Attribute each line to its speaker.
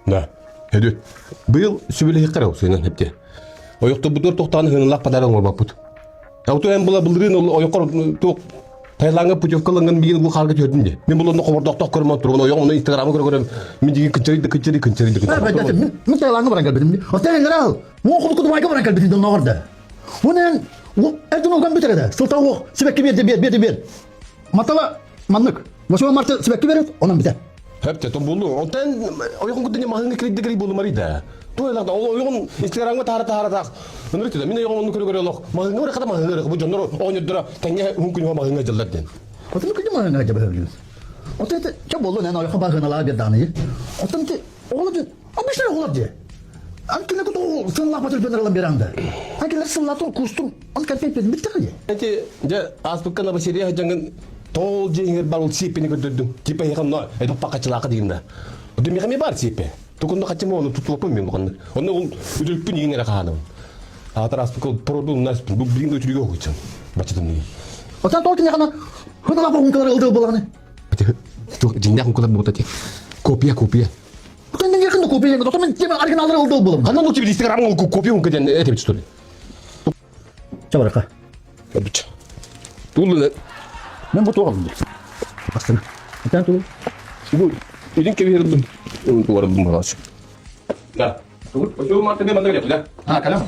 Speaker 1: Да. Өдүт. Быйыл сүбэлэһиэххэ эрэ сыынан эпти. Ойохторбутугар тохтоон ыһыналаах подарок оҥорбоппут. Ауту эн була былырыын ол ойоххор туох Таилаҥҥа путевка ылаҥҥын миигин бу хаарга түһэрдин дии. Мин булонно хобордоохтоох көрөм тургун ойоҕум ону инстаграмы көрө көрөм мин дигин кынчарый да кынчарый кынчарый да кынчарый.
Speaker 2: Мин Таилаҥҥа баран кэлбитим. Оттон эҥэрэ Уон хонукку Дубайга баран кэлбитим донноҕор да. Онон эрдин уган бүтэр да. Сылтан уох сибэкки биэрде биэр биэрде биэр. Матала маннык. 8 марта сибэкки берет, онон бүтэр.
Speaker 1: Хөп том булу. Онтон ойоҕун кутуне маһыҥҥа киридде кирий булумарый да. Туой лахта ол ойоҕун инстаграмҥа таһара таһара таах. Ынырык да мин ойоҕум онну көрө көрө олох. Маһыҥҥа барахата маһыҥҥа бу дьоннор оонньордоро тэҥҥэ уһун күнү маһыҥҥа дьыллар диэн.
Speaker 2: Отон күнү маһыҥҥа дьабыһыгын. Отон чэ боллун эн ойохо баһыналаа бердааны. Отон ти оҕолор Обычно оҕолор дии. Ан кине куту сыллаах төлөпүөннэр ылан биэрэн да. Ан кинилэр сыллаатын кустум, он конфет бүттэҕэ дии.
Speaker 1: Эти дьэ ааспыкка Новоселье сылдьаҥҥын тоол дьиэҥэр бар ол сиэппини көрдөрдүҥ. Типа эһиэхэ онно эдук пакачылаахха диигин да. Оттон миэхэ эмиэ баар сиэппэ. Тукунна хаччым ону тутуоппун мин улаханнык. Онно ол үтүрүкпүн иин эрэ хаанабын. Аатар ааспыкка породу умнаспын. Бу билигин да үтүрүгэ оһуйчан. Баччатым дии.
Speaker 2: Отан тоол киниэхэ хыналаах бохункалары ылдыл булаҕаны.
Speaker 1: Дьиҥнээх ункалар буота ти. Копия, копия.
Speaker 2: Кэннигин копия отон мен тема оригиналлары ылдыл булам.
Speaker 1: Ханна ну тебе Инстаграмҥа копия унка диэн этебит что ли?
Speaker 2: Чабарка.
Speaker 1: Эбит. Туллуна.
Speaker 2: Мен бу туох алым. Бастана. Этен тул.
Speaker 1: Бу илин кебердим. Туарылдым балач. Да. Тугу? Ошол мартыга манда келет, да?
Speaker 2: А, калам.